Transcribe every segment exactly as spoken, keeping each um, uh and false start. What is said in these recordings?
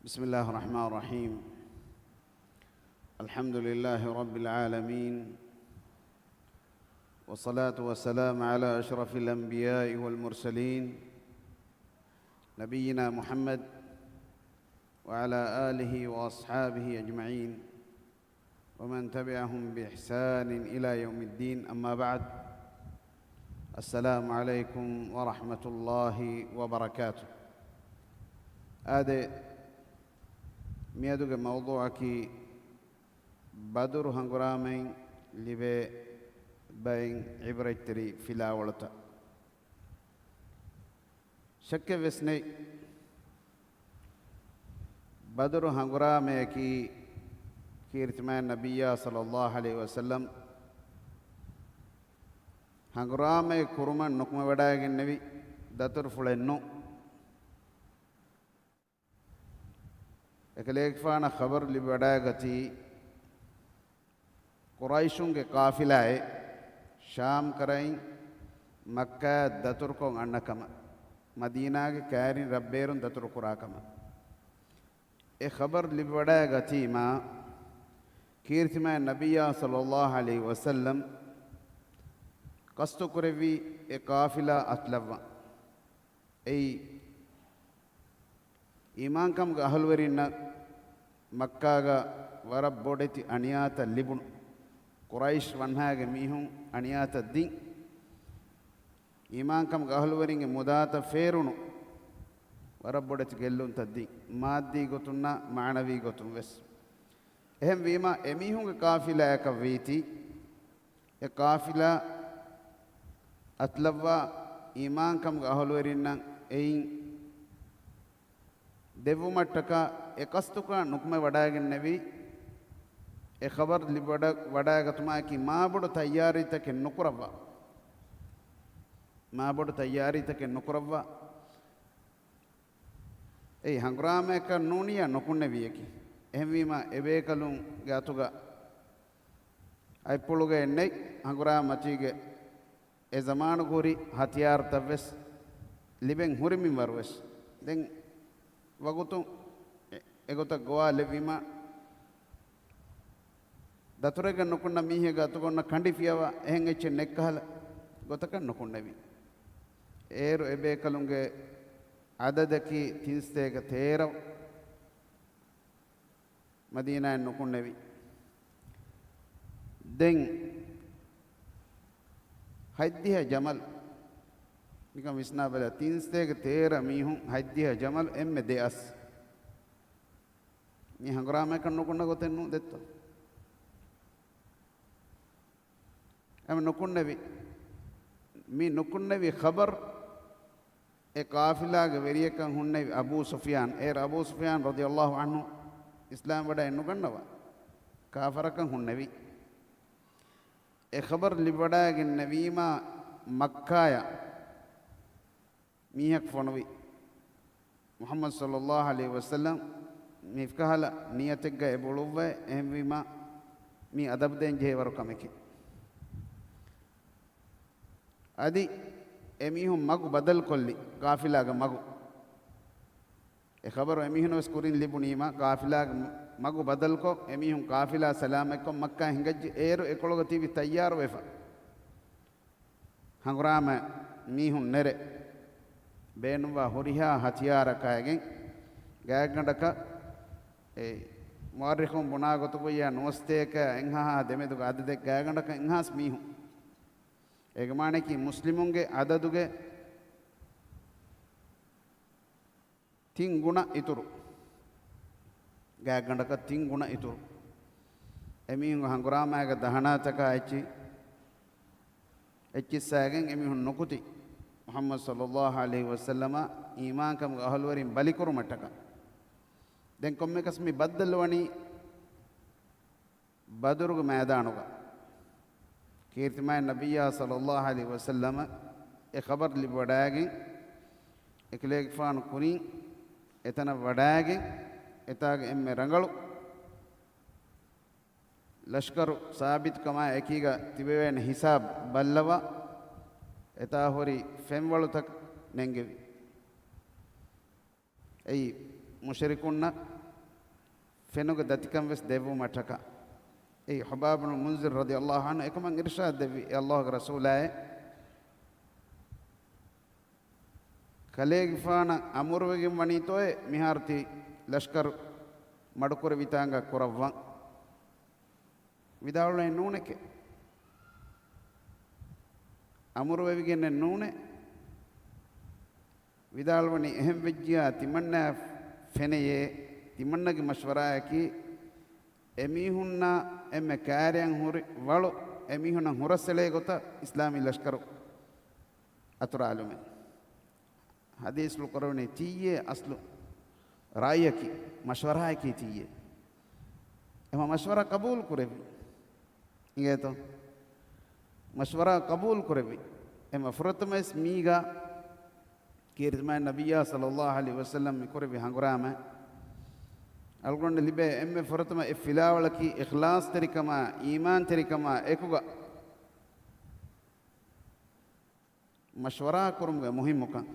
بسم الله الرحمن الرحيم. الحمد لله رب العالمين. والصلاة والسلام على أشرف الأنبياء والمرسلين نبينا محمد وعلى آله وأصحابه أجمعين ومن تبعهم بإحسان إلى يوم الدين، أما بعد. السلام عليكم ورحمة الله وبركاته. އާދެ، މިއަދުގެ މައުޟޫޢަކީ ބަދުރު ހަނގުރާމައިން ލިބޭ ބައިން ޢިބްރަތްތެރި ފިލާވަޅުތައް. ޝައްކެއް ވެސް ނެތް، ބަދުރު ހަނގުރާމަޔަކީ ކީރިތިމާ ނަބިއްޔާ ޞައްލައްލާހު ޢަލައިހި ވަސައްލަމް ހަނގުރާމައެއް ކުރުމަށް ނުކުމެވަޑައިގެންނެވި ދަތުރުފުޅެއް ނޫން. އެކަލޭގެފާނަށް ޚަބަރު ލިބިވަޑައިގަތީ، ޤުރައިޝުންގެ ޤާފިލާއެއް ޝާމް ކަރައިން މައްކާއަށް ދަތުރުކޮށް އަންނަ ކަމަށް، މަދީނާގެ ކައިރިން ރަށްބޭރުން ދަތުރުކުރާ ކަމަށް. އެ ޚަބަރު ލިބިވަޑައިގަތީމާ، ކީރިތިމާ ނަބިއްޔާ ޞައްލައްލާހު ޢަލައިހި ވަސައްލަމް ޤަޞްދުކުރެއްވީ އެ ޤާފިލާ އަތުލައްވަން. އެއީ، އީމާންކަމުގެ އަހުލުވެރިންނަށް މައްކާގަ ވަރަށް ބޮޑެތި އަނިޔާތައް ލިބުނު. ޤުރައިޝް ވަންހާގެ މީހުން އަނިޔާތައް ދިން. އީމާންކަމުގެ އަހުލުވެރިންގެ މުދާތައް ފޭރުނު. ވަރަށް ބޮޑެތި ގެއްލުންތައް ދިން. މާއްދީ ގޮތުންނާ މާނަވީ ގޮތުން ވެސް. އެހެންވީމާ، އެމީހުންގެ ޤާފިލާއަކަށް ވީތީ، އެ ޤާފިލާ އަތުލައްވާ އީމާންކަމުގެ އަހުލުވެރިންނަށް އެއިން ދެއްވުމަށްޓަކާ އެ ޤަޞްދުގަ ނުކުމެ ވަޑައިގެންނެވީ، އެ ޚަބަރު ލިބިވަޑަ-، ވަޑައިގަތުމާއެކީ މާބޮޑު ތައްޔާރީތަކެއް ނުކުރައްވާ. މާބޮޑު ތައްޔާރީތަކެއް ނުކުރައްވާ. އެއީ ހަނގުރާމައަކަށް ނޫނިއްޔާ ނުކުންނެވިޔަކީ. އެހެންވީމާ، އެބޭކަލުންގެ އަތުގަ އަތްޕުޅުގައެއް ނެތް، ހަނގުރާމަ މަތީގެ އެ ޒަމާނުގަ ހުރި ހަތިޔާރުތައް ވެސް ލިބެން ހުރި މިންވަރު ވެސް. ދެން ވަގުތު އެ-، އެގޮތަށް ގޮވާލެއްވީމަ، ދަތުރެއްގަ ނުކުންނަ މީހެއްގެ އަތުގަ އޮންނަ ކަނޑި ފިޔަވާ އެހެން އެއްޗެއް ނެތްކަހަލަ ގޮތަކަށް ނުކުންނެވި. އޭރު އެބޭކަލުންގެ އަދަދަކީ ތިންސަތޭކަ ތޭރަ މަދީނާއިން ނުކުންނެވި. ދެން ހަތްދިހަ ޖަމަލް، ނިކަން ވިސްނާބަލަ، ތިންސަތޭކަ ތޭރަ މީހުން، ހަތްދިހަ ޖަމަލް، އެންމެ ދެއަސް. މީ ހަނގުރާމައަކަށް ނުކުންނަ ގޮތެއް ނޫން ދެއްތޯ؟ އެމަ ނުކުންނެވި. މި ނުކުންނެވި ޚަބަރު އެ ޤާފިލާގެ ވެރިޔަކަށް ހުންނެވި އަބޫ ސުފިޔާން، އޭރު އަބޫ ސުފިޔާން ރަޟިޔަﷲ ޢަންހު އިސްލާމް ވަޑައެއް ނުގަންނަވާ، ކާފަރަކަށް ހުންނެވި. އެ ޚަބަރު ލިބިވަޑައިގެންނެވީމާ މައްކާޔަށް މީހަކު ފޮނުވި، މުޙައްމަދު ޞައްލައްލާހު ޢަލައިހި ވަސައްލަމް މިފްކަހަލަ ނިޔަތެއްގަ އެބުޅުއްވައި، އެހެންވީމާ މީ އަދަބުދޭން ޖެހޭވަރު ކަމެކޭ. އަދި އެމީހުން މަގު ބަދަލުކޮށްލި، ޤާފިލާގެ މަގު. އެ ޚަބަރު އެމީހުން ވެސް ކުރިން ލިބުނީމާ، ޤާފިލާގެ މަގު ބަދަލުކޮށް، އެމީހުން ޤާފިލާ ސަލާމަތްކޮށް، މައްކާ ހިނގައްޖެ، އޭރު އެކޮޅުގަ ތިބި ތައްޔާރުވެފަ. ހަނގުރާމަ މީހުން ނެރެ، ބޭނުންވާ ހުރިހާ ހަތިޔާރަކާއިގެން ގާތްގަނޑަކަށް، އެ މުއައްރިޚުން ބުނާ ގޮތުގައި ނުވަސަތޭކަ އެއްހާހާ ދެމެދުގެ އަދަދެއް، ގާތްގަނޑަކަށް އެއްހާސް މީހުން. އޭގެ މާނައަކީ މުސްލިމުންގެ އަދަދުގެ ތިން ގުނަ އިތުރު. ގާތްގަނޑަކަށް ތިން ގުނަ އިތުރު. އެމީހުންގެ ހަނގުރާމައިގެ ދަހަނާތަކާ އެއްޗި، އެއްޗިއްސާގެން އެމީހުން ނުކުތި، މުޙައްމަދު ޞައްލައްލާހު ޢަލައިހި ވަސައްލަމަށް އީމާންކަމުގެ އަހުލުވެރިން ބަލިކުރުމަށްޓަކާ. ދެން ކޮންމެއަކަސް މި ބައްދަލުވަނީ ބަދުރުގެ މައިދާނުގަ. ކީރިތިމާތް ނަބިއްޔާ ޞައްލައްލާހު ޢަލައިހި ވަސައްލަމަށް އެ ޚަބަރު ލިބިވަޑައިގެން، އެކަލޭގެފާނު ކުރިން އެތަނަށް ވަޑައިގެން، އެތާގެ އެންމެ ރަނގަޅު ލަޝްކަރު ސާބިތުކަމާ އެކީގަ ތިބެވޭނެ ހިސާބު ބައްލަވާ، އެތާ ހުރި ފެންވަޅުތައް ނެންގެވި. އެއީ މުޝްރިކުންނަށް ފެނުގެ ދަތިކަން ވެސް ދެއްވުމަށްޓަކާ. އެއީ ޙުބާބު ބިން މުންޒިރު ރަޟިޔަﷲ ޢަންހު އެކަމަށް އިރުޝާދު ދެއްވި، އެ ﷲގެ ރަސޫލާއޭ، ކަލޭގެފާނަށް އަމުރުވެގެން ވަނީތޯއޭ މިހާރު ތި ލަޝްކަރު މަޑުކުރެވިތާނގަ ކުރައްވަން؟ ވިދާޅުވަނީ ނޫނެކޭ. އަމުރުވެވިގެންނެއް ނޫނޭ. ވިދާޅުވަނީ އެހެން ވެއްޖިޔާ ތިމަންނައަށް ފެނެޔޭ، ތިމަންނަގެ މަޝްވަރާއަކީ އެމީހުންނާ އެންމެ ކައިރިއަށް ހުރި ވަޅު އެމީހުންނަށް ހުރަސްއެޅޭ ގޮތަށް އިސްލާމީ ލަޝްކަރު އަތުރާލުމެއް. ޙަދީޘްފުޅު ކުރެވެނީ ތިއްޔޭ އަސްލު ރާއީއަކީ، މަޝްވަރާއަކީ ތިއްޔޭ. އެމަ މަޝްވަރާ ޤަބޫލު ކުރެއްވި. އިނގޭތޯ؟ މަޝްވަރާ ޤަބޫލު ކުރެއްވި. އެމަ ފުރަތަމަވެސް މީގަ ކީރިތި މާތް ނަބިއްޔާ ޞައްލައްލާހު ޢަލައިހި ވަސައްލަމް މި ކުރެއްވި ހަނގުރާމަ އަޅުގަނޑު ލިބޭ އެންމެ ފުރަތަމަ އެއް ފިލާވަޅަކީ އިޚްލާޞްތެރިކަމާ، އީމާންތެރިކަމާ އެކުގަ މަޝްވަރާ ކުރުމުގެ މުހިއްމުކަން.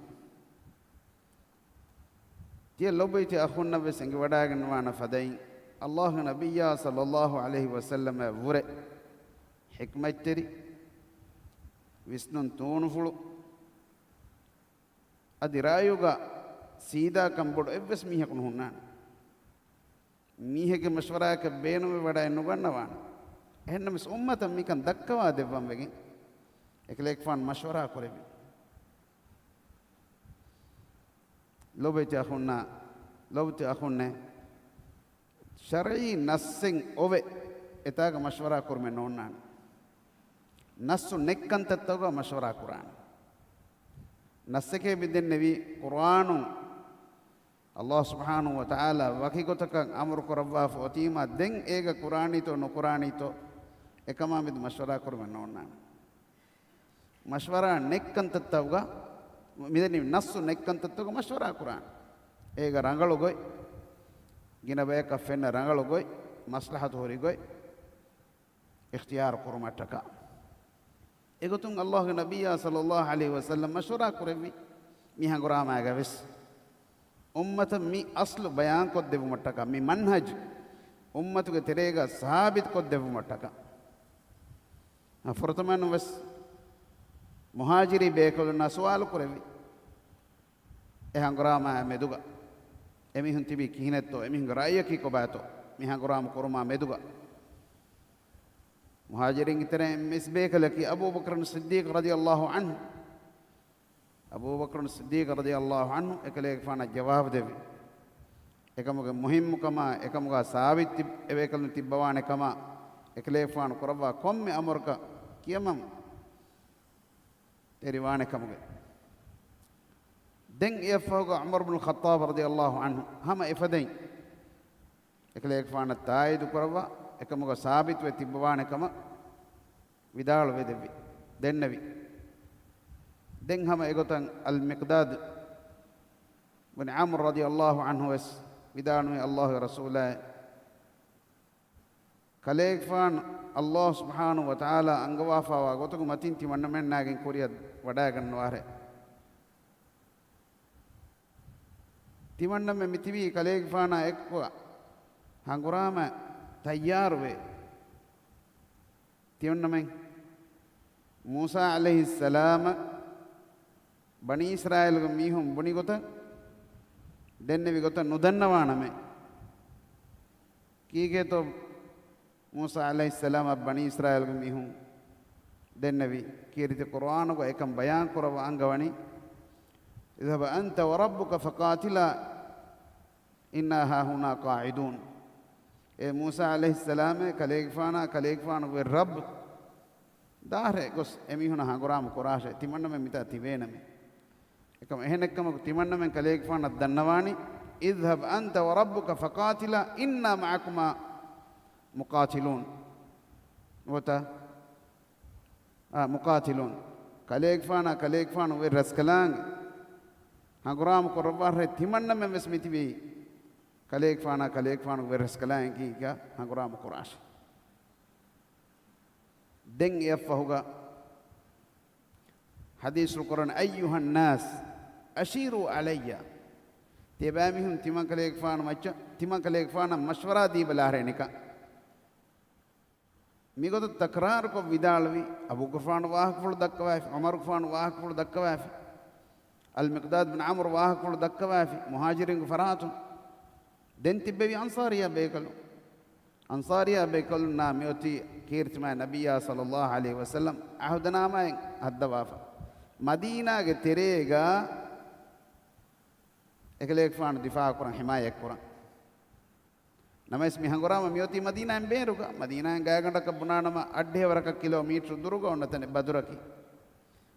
ތިޔަ ލޮބުވެތި އަޚުންނަށް ވެސް އެނގިވަޑައިގަންނަވާނެ ފަދައިން، ﷲގެ ނަބިއްޔާ ޞައްލައްލާހު ޢަލައިހި ވަސައްލަމައަށް ވުރެ ޙިކްމަތްތެރި، ވިސްނުން ތޫނުފުޅު، އަދި ރާއީގަ ސީދާކަން ބޮޑު އެއްވެސް މީހަކު ނުހުންނާނެ. މީހެއްގެ މަޝްވަރާއަކަށް ބޭނުމެއް ވަޑައެއް ނުގަންނަވާނެ. އެހެންނަމަވެސް އުއްމަތަށް މިކަން ދައްކަވާ ދެއްވަން ވެގެން އެކަލޭގެފާނު މަޝްވަރާ ކުރެއްވި. ލޮބުވެތި އަޚުންނާ، ލޮބުވެތި އަޚުންނޭ، ޝަރްޢީ ނައްސެއް އޮވެ އެތާގަ މަޝްވަރާ ކުރުމެއް ނޯންނާނެ. ނައްސު ނެތް ކަންތައްތަކުގަ މަޝްވަރާ ކުރާނެ. ނައްސެކޭ މި ދެންނެވީ ޤުރްއާނުން ﷲ ސުބްޙާނަހޫ ވަތަޢާލާ ވަކިގޮތަކަށް އަމުރު ކުރައްވާފަ އޮތީމާ، ދެން އޭގަ ކުރާނީތޯ ނުކުރާނީތޯ އެކަމާ މެދު މަޝްވަރާ ކުރުމެއް ނޯންނާނެ. މަޝްވަރާ ނެތް ކަންތައްތަކުގަ، މިދެންނެވި ނައްސު ނެތް ކަންތައްތަކުގަ މަޝްވަރާ ކުރާނެ. އޭގަ ރަނގަޅު ގޮތް، ގިނަ ބަޔަކަށް ފެންނަ ރަނގަޅު ގޮތް، މަސްލަހަތު ހުރި ގޮތް އިޚްތިޔާރު ކުރުމަށްޓަކާ. އެގޮތުން ﷲގެ ނަބިއްޔާ ޞައްލައްލާހު ޢަލައިހި ވަސައްލަމް މަޝްވަރާ ކުރެއްވި މި ހަނގުރާމައިގަ ވެސް، އުއްމަތަށް މި އަސްލު ބަޔާންކޮށްދެއްވުމަށްޓަކާ، މި މަންހަޖު އުއްމަތުގެ ތެރޭގަ ސާބިތުކޮށްދެއްވުމަށްޓަކާ. ފުރަތަމައިން ވެސް މުހާޖިރީ ބޭކަލުންނާ ސުވާލު ކުރެއްވި. އެ ހަނގުރާމައާ މެދުގަ އެމީހުން ތިބީ ކިހިނެއްތޯ؟ އެމީހުންގެ ރައުޔަކީ ކޮބާތޯ؟ މި ހަނގުރާމަ ކުރުމާ މެދުގަ މުހާޖިރީންގެ ތެރެއިން އެންމެ އިސް ބޭކަލަކީ އަބޫބަކްރު ޞިއްދީޤް ރަޟިޔަﷲ ޢަންހު. އަބޫބަކްރު ޞިއްދީޤް ރަޟިޔަﷲ ޢަންހު އެކަލޭގެފާނަށް ޖަވާބު ދެއްވި. އެކަމުގެ މުހިއްމުކަމާ، އެކަމުގަ ސާބިތު ތިބް-، އެ ބޭކަލުން ތިއްބަވާނެ ކަމާ، އެކަލޭގެފާނު ކުރައްވާ ކޮންމެ އަމުރަކަށް ކިޔަމަން ތެރިވާނެ ކަމުގެ. ދެން އެއަށްފަހުގަ ޢުމަރު ބިން ޚައްޠާބް ރަޟިޔަﷲ ޢަންހު ހަމަ އެފަދައިން އެކަލޭގެފާނަށް ތާއީދު ކުރައްވާ، އެކަމުގަ ސާބިތުވެ ތިއްބަވާނެ ކަމަށް ވިދާޅުވެ ދެއްވި، ދެންނެވި. ދެން ހަމަ އެގޮތަށް އަލްމިޤްދާދު ބިން ޢަމްރު ރަޟިޔަﷲ ޢަންހު ވެސް ވިދާޅުވި، ﷲގެ ރަސޫލާއޭ، ކަލޭގެފާނު ﷲ ސުބްޙާނަހޫ ވަތަޢާލާ އަންގަވާފާވާ ގޮތުގެ މަތިން ތިމަންނަމެންނާގެން ކުރިއަށް ވަޑައިގަންނަވާށޭ. ތިމަންނަމެން މިތިބީ ކަލޭގެފާނާ އެއްކޮށް ހަނގުރާމަ ތައްޔާރުވޭ. ތިމަންނަމެން މޫސާ ޢަލައިހިއްސަލާމަށް ބަނީ އިސްރާއީލުގެ މީހުން ބުނި ގޮތަށް ދެންނެވި ގޮތަށް ނުދަންނަވާނަމޭ. ކީކޭތޯ މޫސާ ޢަލައިހިއްސަލާމަށް ބަނީ އިސްރާއީލުގެ މީހުން ދެންނެވި؟ ކީރިތި ޤުރުއާނުގަ އެކަން ބަޔާން ކުރައްވާ އަންގަވަނީ، اذهب أنت وربك فقاتلا إنا هاهنا قاعدون. އޭ މޫސާ ޢަލައިހިއްސަލާމޭ، ކަލޭގެފާނާ ކަލޭގެފާނުގެ ރައްބު، ދާށޭ ގޮސް އެމީހުނާ ހަނގުރާމަ ކުރާށޭ، ތިމަންނަމެން މިތާ ތިބޭނަމޭ. އެކަމަ އެހެނެއްކަމަކު ތިމަންނަމެން ކަލޭގެފާނަށް ދަންނަވާނީ، اذهب أنت وربك فقاتلا إنا معكما مقاتلون. ނުވަތަ، އާ، مقاتلون. ކަލޭގެފާނާ ކަލޭގެފާނު ވެރި ރަސްކަލާނގެ ހަނގުރާމަ ކުރައްވާށޭ، ތިމަންނަމެން ވެސް މިތިބީ ކަލޭގެފާނާ ކަލޭގެފާނު ވެރި ރަސްކަލާނގެ ހަނގުރާމަ ކުރާށޭ. ދެން އެއަށްފަހުގަ ޙަދީޘްފުޅު ކުރަން، أيها الناس أشيروا علي. ތިޔަބައިމީހުން ތިމަންކަލޭގެފާނު މައްޗަށް، ތިމަންކަލޭގެފާނަށް މަޝްވަރާ ދީބަލާހަރޭ ނިކަން. މިގޮތަށް ތަކްރާރުކޮށް ވިދާޅުވި، އަބޫގަފާނު ވާހަކަފުޅު ދައްކަވާފި، ޢުމަރުގަފާނު ވާހަކަފުޅު ދައްކަވާފި، އަލްމިޤްދާދު ބިން ޢަމްރު ވާހަކަފުޅު ދައްކަވާފި، މުހާޖިރިންގެ ފަރާތުން. ދެން ތިއްބެވި އަންޞާރިއްޔާ ބޭކަލުން. އަންޞާރިއްޔާ ބޭކަލުންނާ މިއޮތީ ކީރިތިމާ ނަބިއްޔާ ޞައްލައްލާހު ޢަލައިހި ވަސައްލަމް ޢަހުދުނާމާއިން ހައްދަވާފަ. މަދީނާގެ ތެރޭގަ އެކަލޭގެފާނު ދިފާޢުކުރަން، ޙިމާޔަތްކުރަން. ނަމަވެސް މި ހަނގުރާމަ މިއޮތީ މަދީނާއިން ބޭރުގަ، މަދީނާއިން ގާތްގަނޑަކަށް ބުނާނަމަ އަށްޑިހަ ވަރަކަށް ކިލޯމީޓަރު ދުރުގަ އޮންނަ ތަނެއް ބަދުރަކީ.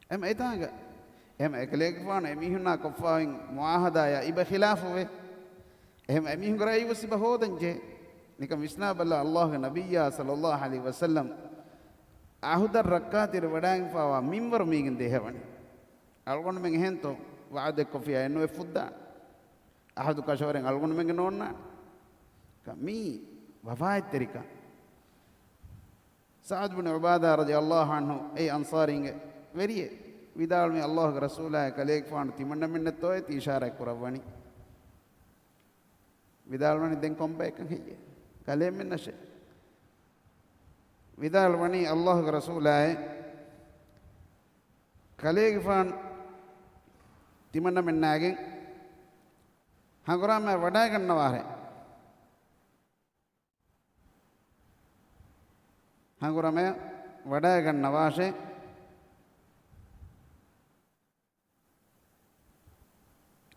އެހެމަ އެތާނގަ، އެހެމަ އެކަލޭގެފާނު އެމީހުންނާ ކޮށްފާ އޮތް މުޢާހަދާޔާ އިބަ ޚިލާފުވޭ. އެހެމަ އެމީހުންގެ ރައްޔުވެސް އިބަ ހޯދަން ޖެހޭ. ނިކަން ވިސްނާބަލަ، ﷲގެ ނަބިއްޔާ ޞައްލައްލާހު ޢަލައިހި ވަސައްލަމް ޢަހުދަށް ރައްކާތެރި ވަޑައިގެންފާވާ މިންވަރު މީގެން ދޭހަވަނީ. އަޅުގަނޑުމެން އެހެންތޯ؟ ވަޢުދެއްކޮށްފިޔާ އެއްނުވެ ފުއްދާނެ. ޢަހުދު ކަށަވަރެއް އަޅުގަނޑުމެންގެ ނޯންނާނެ. މީ ވަފާއެއްތެރިކަން. ސަޢުދު ބިން ޢުބާދާ ރަޟިޔަﷲ ޢަންހު އެއީ އަންޞާރީންގެ ވެރިއެއް. ވިދާޅުވީ، ﷲގެ ރަސޫލާއޭ، ކަލޭގެފާނު ތިމަންނަމެންނަށްތޯއޭ ތި އިޝާރާތް ކުރައްވަނީ؟ ވިދާޅުވަނީ ދެން ކޮންބައެއްކަން ހެއްޔޭ؟ ކަލޭމެންނަށޭ. ވިދާޅުވަނީ، ﷲގެ ރަސޫލާއޭ، ކަލޭގެފާނު ތިމަންނަމެންނާގެން ހަނގުރާމައަށް ވަޑައިގަންނަވާށޭ. ހަނގުރާމަޔަށް ވަޑައިގަންނަވާށޭ.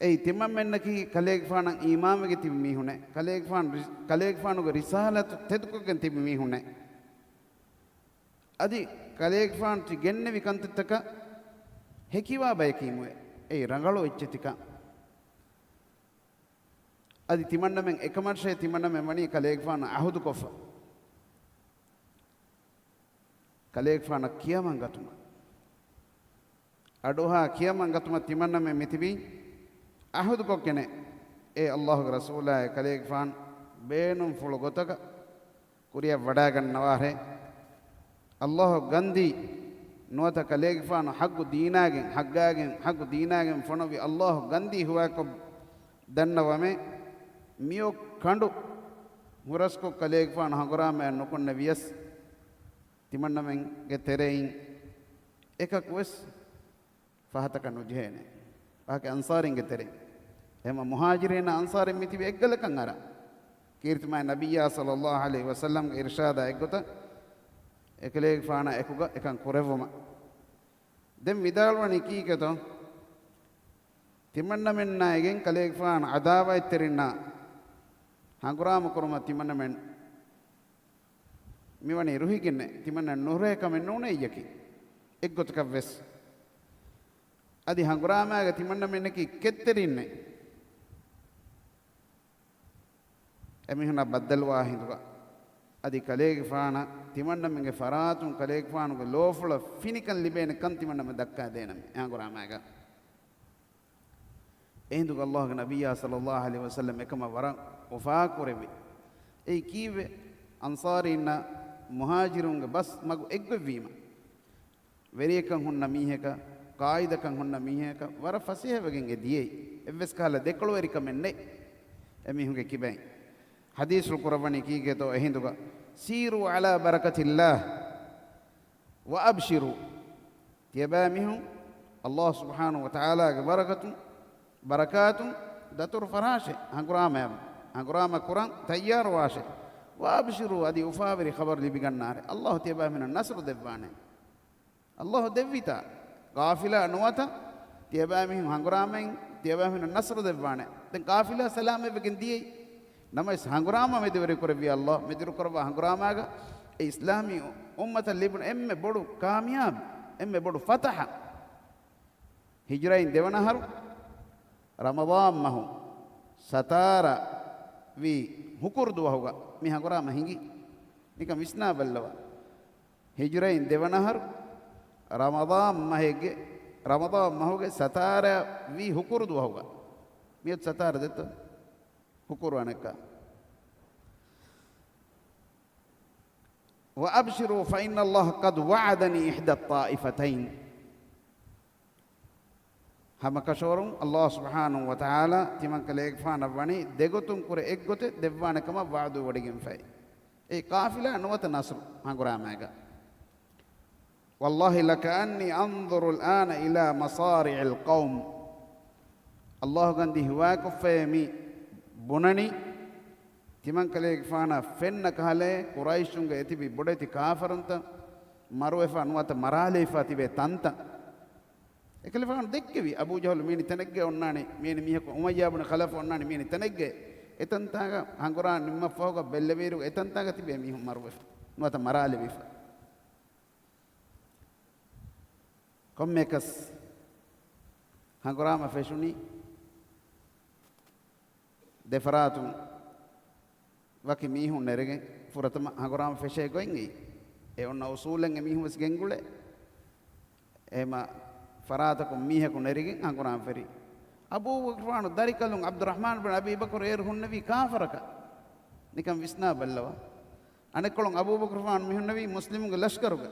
އެއީ ތިމަންމެންނަކީ ކަލޭގެފާނަށް އީމާންވެގެން ތިބި މީހުންނޭ. ކަލޭގެފާނު ރި-، ކަލޭގެފާނުގެ ރިސާލަތު ތެދުކޮށްގެން ތިބި މީހުންނޭ. އަދި ކަލޭގެފާނު ތި ގެންނެވި ކަންތައްތަކަށް ހެކިވާ ބަޔަކީމުވެ. އެއީ ރަނގަޅު އެއްޗެތިކަން. އަދި ތިމަންނަމެން އެކަމަށޭ ތިމަންނަމެން ވަނީ ކަލޭގެފާނަށް އަހުދުކޮށްފަ. ކަލޭގެފާނަށް ކިޔަމަން ގަތުމަށް. އަޑުއަހާ ކިޔަމަން ގަތުމަށް ތިމަންނަމެން މިތިބީ އަހުދުކޮށްގެނެ. އޭ ﷲގެ ރަސޫލާއޭ، ކަލޭގެފާނު ބޭނުންފުޅު ގޮތަކަށް ކުރިއަށް ވަޑައިގަންނަވާށޭ. ﷲ ގަންދީ ނުވަތަ ކަލޭގެފާނު ޙައްޤު ދީނާގެން، ޙައްޤާގެން، ޙައްޤު ދީނާގެން ފޮނުއްވި ﷲ ގަންދީ ހުވާކޮށް ދަންނަވަމޭ. މިއޮއް ކަނޑު ހުރަސްކޮށް ކަލޭގެފާނު ހަނގުރާމައެއް ނުކުންނެވިޔަސް، ތިމަންނަމެންގެ ތެރެއިން އެކަކުވެސް ފަހަތަކަށް ނުޖެހޭނެ. ވާހަކަ އަންޞާރީންގެ ތެރެއިން. އެހެމަ މުހާޖިރީން އަންޞާރީން މިތިބި އެއްގަލަކަށް އަރާ. ކީރިތިމާ ނަބިއްޔާ ޞައްލައްލާހު ޢަލައިހި ވަސައްލަމްގެ އިރުޝާދާ އެއްގޮތަށް އެކަލޭގެފާނާ އެކުގަ އެކަން ކުރެއްވުމަށް. ދެން ވިދާޅުވަނީ ކީކޭތޯ؟ ތިމަންނަމެންނާއިގެން ކަލޭގެފާނު ޢަދާވާތްތެރިންނާ ހަނގުރާމަ ކުރުމަށް ތިމަންނަމެން މިވަނީ ރުހިގެންނޭ. ތިމަންނަ ނުރޭ ކަމެއް ނޫނޭ އެއްޔަކީ. އެއްގޮތަކަށްވެސް. އަދި ހަނގުރާމާގަ ތިމަންނަމެންނަކީ ކެތްތެރިންނޭ. އެމީހުންނާ ބައްދަލުވާ ހިނދުގަ. އަދި ކަލޭގެފާނަށް ތިމަންނަމެންގެ ފަރާތުން ކަލޭގެފާނުގެ ލޯފުޅަށް ފިނިކަން ލިބޭނެ ކަން ތިމަންނަމެން ދައްކާދޭނަމޭ އެ ހަނގުރާމާގަ. އެހިނދުގަ ﷲގެ ނަބިއްޔާ ޞައްލައްލާހު ޢަލައިހި ވަސައްލަމް އެކަމަށް ވަރަށް އުފާކުރެއްވި. އެއީ ކީއްވެ؟ އަންޞާރީންނަށް މުހާޖިރުންގެ ބަސް މަގު އެއްގޮތްވީމަ. ވެރިޔަކަން ހުންނަ މީހަކަށް، ޤާއިދަކަން ހުންނަ މީހަކަށް ވަރަށް ފަސޭހަވެގެން އެ ދިޔައީ. އެއްވެސް ކަހަލަ ދެކޮޅުވެރިކަމެއް ނެތް އެމީހުންގެ ކިބައިން. ޙަދީޘްފުޅު ކުރައްވަނީ ކީކޭތޯ އެހިނދުގަ؟ سيروا على بركة الله وأبشروا. ތިޔަބައިމީހުން، ﷲ ސުބްޙާނަހޫ ވަތަޢާލާގެ ބަރަކަތުން، ބަރަކާތުން ދަތުރު ފަށާށޭ، ހަނގުރާމަ، ހަނގުރާމަ ކުރަން ތައްޔާރުވާށޭ. وأبشروا، އަދި އުފާވެރި ޚަބަރު ލިބިގަންނާށޭ. ﷲ ތިޔަބައިމީހުންނަށް ނަޞްރު ދެއްވާނެ. ﷲ ދެއްވިތާ، ޤާފިލާ ނުވަތަ ތިޔަބައިމީހުން ހަނގުރާމައިން ތިޔަބައިމީހުންނަށް ނަޞްރު ދެއްވާނެ. ދެން ޤާފިލާ ސަލާމަތްވެގެން ދިޔައީ. ނަމަވެސް ހަނގުރާމަ މެދުވެރިކުރެއްވި ﷲ، މެދުވެރިކުރައްވާ ހަނގުރާމާގަ އެ އިސްލާމީ އުއްމަތަށް ލިބުނު އެންމެ ބޮޑު ކާމިޔާބު، އެންމެ ބޮޑު ފަތަޙަ. ހިޖުރައިން ދެވަނަ އަހަރު، ރަމަޟާން މަހު، ސަތާރަ ވީ ހުކުރު ދުވަހުގަ މި ހަނގުރާމަ ހިނގި. ނިކަން ވިސްނާބައްލަވާ. ހިޖުރައިން ދެވަނަ އަހަރު، ރަމަޟާން މަހެއްގެ، ރަމަޟާން މަހުގެ ސަތާރަ ވީ ހުކުރު ދުވަހުގަ. މިއޮތް ސަތާރަ ދެއްތޯ؟ ހުކުރު އަނެއްކާ. وأبشروا فإن الله قد وعدني إحدى الطائفتين. ހަމަކަށަވަރުން ﷲ ސުބްޙާނަހޫ ވަތަޢާލާ ތިމަންކަލޭގެފާނަށް ވަނީ ދެގޮތުން ކުރެ އެއްގޮތެއް ދެއްވާނެ ކަމަށް ވަޢުދު ވޮޑިގެންފައި. އެ ޤާފިލާ ނުވަތަ ނަޞްރު ހަނގުރާމައިގަ. والله لكأني أنظر الآن إلى مصارع القوم. ﷲ ގަންދީ ހިވާކޮށްފައޭ މި ބުނަނީ، ތިމަންކަލޭގެފާނަށް ފެންނަ ކަހަލައޭ ޤުރައިޝުންގެ އެތިބި ބޮޑެތި ކާފަރުންތައް މަރުވެފަ ނުވަތަ މަރާލެވިފަ ތިބޭ ތަންތަން. އެކަލޭގެފާނު ދެއްކެވި، އަބޫ ޖަހުލު މިއިނީ ތަނެއްގަ އޮންނާނީ، މިއިނީ މީހަކު، އުމައްޔާ ބުނު ޚަލަފު އޮންނާނީ މިއިނީ ތަނެއްގަ. އެތަންތާގަ ހަނގުރާމަ ނިންމަފަހުގަ ބެއްލެވިއިރު އެތަންތާގަ ތިބޭ މީހުން މަރުވެފަ ނުވަތަ މަރާލެވިފަ. ކޮންމެއަކަސް ހަނގުރާމަ ފެށުނީ ދެފަރާތުން ވަކި މީހުން ނެރެގެން ފުރަތަމަ ހަނގުރާމަ ފެށޭ ގޮތް އެއީ. އެ އޮންނަ އުސޫލެއް އެމީހުން ވެސް ގެންގުޅޭ. އެހެމަ ފަރާތަކުން މީހަކު ނެރެގެން ހަނގުރާމަ ފެށި. އަބޫބަކުރުފާނު ދަރިކަލުން ޢަބްދުއްރަޙްމާން ބިން އަބީ ބަކުރު އޭރު ހުންނެވީ ކާފަރަކަށް. ނިކަން ވިސްނާ ބައްލަވާ. އަނެއްކޮޅުން އަބޫބަކުރުފާނު މިހުންނެވީ މުސްލިމުންގެ ލަޝްކަރުގަ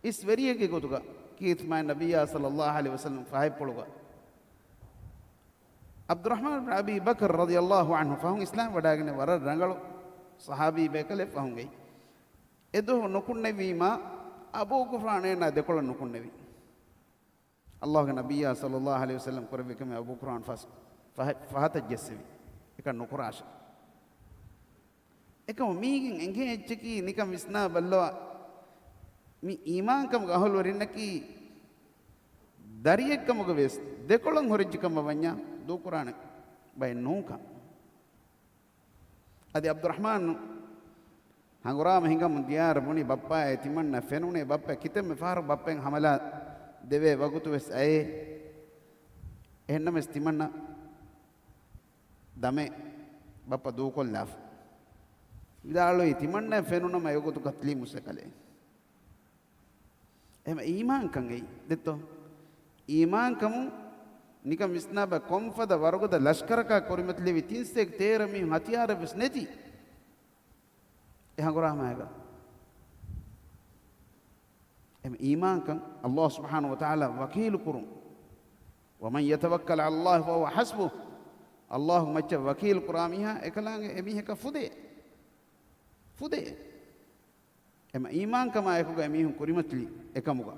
އިސް ވެރިއެއްގެ ގޮތުގަ ކީރިތި މާތް ނަބިއްޔާ ޞައްލައްލާހު ޢަލައިހި ވަސައްލަމް ފަހަތްޕުޅުގަ. ޢަބްދުއްރަޙްމާން ބިން އަބީ ބަކްރު ރަޟިޔައްލާހު ޢަންހު ފަހުން އިސްލާމް ވަޑައިގެން ވަރަށް ރަނގަޅު ޞަޙާބީ ބޭކަލެއް ފަހުން އެއީ. އެދުވަހު ނުކުންނެވީމާ، އަބޫގުފްރާން އޭނާ ދެކޮޅަށް ނުކުންނެވި. ﷲގެ ނަބިއްޔާ ޞައްލައްލާހު ޢަލައިހި ވަސައްލަމް ކުރެއްވި ކަމެއް އަބޫގުފްރާން ފަސް-، ފަހަ-، ފަހަތަށް ޖެއްސެވި. އެކަން ނުކުރާށެ. އެކަމު މީގެން އެނގޭ އެއްޗަކީ ނިކަން ވިސްނާ ބައްލަވާ. މި އީމާންކަމުގެ އަހުލުވެރިންނަކީ ދަރިއެއްކަމުގަ ވެސް ދެކޮޅަށް ހުރެއްޖެ ކަމަށް ވަންޏާ ދޫކުރާނެ ބައެއް ނޫންކަން. އަދި ޢަބްދުއްރަޙްމާން ހަނގުރާމަ ހިނގަމުން ދިޔާއިރު ބުނި ބައްޕާއޭ ތިމަންނަ ފެނުނޭ ބައްޕަ ކިތަންމެ ފަހަރަކު ބައްޕައިން ހަމަލާ ދެވޭ ވަގުތު ވެސް އައޭ. އެހެންނަމަވެސް ތިމަންނަ ދަމެ ބައްޕަ ދޫކޮށްލާފަ. ވިދާޅުވީ ތިމަންނަ ފެނުނަމަ އެގޮތު ކަތިލީ މުސެކަލޭ. އެހެމަ އީމާންކަން އެއީ ދެއްތޯ؟ އީމާންކަމުން ނިކަން ވިސްނާބަ ކޮންފަދަ ވަރުގަދަ ލަޝްކަރަކާ ކުރިމަތިލެވި ތިން ސަތޭކަ ތޭރަ މީހުން ހަތިޔާރެއް ވެސް ނެތި އެ ހަނގުރާމައިގަ. އެހެމަ އީމާންކަން ﷲ ސުބްޙާނަހޫ ވަތަޢާލާ ވަކީލު ކުރުން. ومن يتوكل على الله فهو حسبه. ﷲ މައްޗަށް ވަކީލު ކުރާ މީހާ އެކަލާނގެ އެމީހަކަށް ފުދޭ. ފުދޭ. އެމަ އީމާންކަމާ އެކުގަ އެމީހުން ކުރިމަތިލި އެކަމުގަ.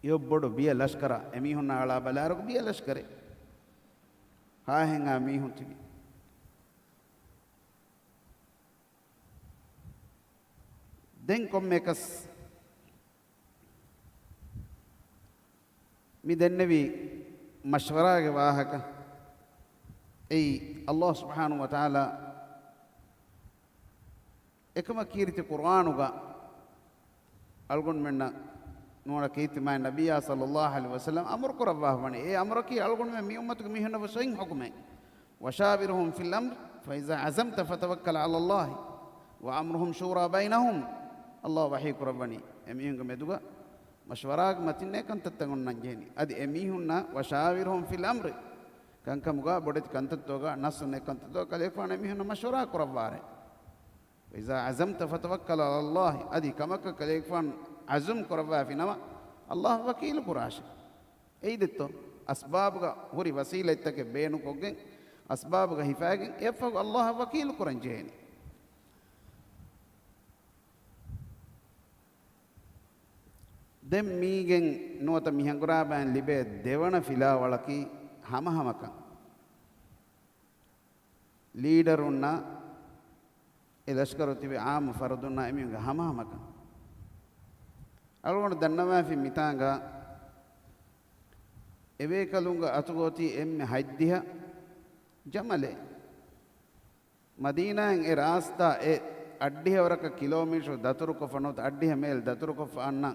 އެޔޮ ބޮޑު ބިޔަ ލަޝްކަރާ އެމީހުންނާ އަޅާ ބަލާރަކު ބިޔަ ލަޝްކަރެއް. ހާހެން އާ މީހުން ތިބި. ދެން ކޮންމެއަކަސް މި ދެންނެވި މަޝްވަރާގެ ވާހަކަ އެއީ، ﷲ ސުބްޙާނަހޫ ވަތަޢާލާ އެކަމަށް ކީރިތި ޤުރްއާނުގަ އަޅުގަނޑުމެންނަށް ނުވަތަ ކީރިތި މާތް ނަބިއްޔާ ޞައްލައްލާހު ޢަލައިހި ވަސައްލަމަ އަމުރު ކުރައްވާފަ ވަނީ. އެ އަމުރަކީ އަޅުގަނޑުމެން މި އުއްމަތުގެ މީހުންނަށް ވެސް އޮތް ޙުކުމެއް. وشاورهم في الأمر فإذا عزمت فتوكل على الله وأمرهم شورى بينهم. ﷲ ވަޙީ ކުރައްވަނީ އެމީހުންގެ މެދުގަ މަޝްވަރާގެ މަތިންނޭ ކަންތައްތައް އޮންނަން ޖެހެނީ. އަދި އެމީހުންނަށް وشاورهم في الأمر، ކަންކަމުގަ ބޮޑެތި ކަންތައްތަކުގަ، ނަސް ނެތް ކަންތައްތަކުގަ ކަލޭގެފާނު އެމީހުންނަށް މަޝްވަރާ ކުރައްވާށޭ. وإذا عزمت فتوكل على الله، އަދި ކަމަކަށް ކަލޭގެފާނު ޢަޒުމް ކުރައްވާފިނަމަ، ﷲ ވަކީލު ކުރާށޭ. އެއީ ދެއްތޯ؟ އަސްބާބުގަ ހުރި ވަސީލަތްތަކެއް ބޭނުންކޮށްގެން، އަސްބާބުގަ ހިފާގެން، އެއަށްފަހު ﷲ ވަކީލު ކުރަން ޖެހޭނީ. ދެން މީގެން ނުވަތަ މި ހަނގުރާމައިން ލިބޭ ދެވަނަ ފިލާވަޅަކީ ހަމަހަމަކަން. ލީޑަރުންނާ އެ ލަޝްކަރު ތިބި ޢާއްމު ފަރުދުންނާ އެމީހުންގެ ހަމަހަމަކަން. އަޅުގަނޑު ދަންނަވާފި މިތާނގަ އެބޭކަލުންގެ އަތުގަ އޮތީ އެންމެ ހަތްދިހަ ޖަމަލެއް. މަދީނާއިން އެ ރާސްތާ އެ އަށްޑިހަ ވަރަކަށް ކިލޯމީޓަރު ދަތުރުކޮށްފަ ނުވަތަ އަށްޑިހަ މޭލް ދަތުރުކޮށްފަ އަންނަ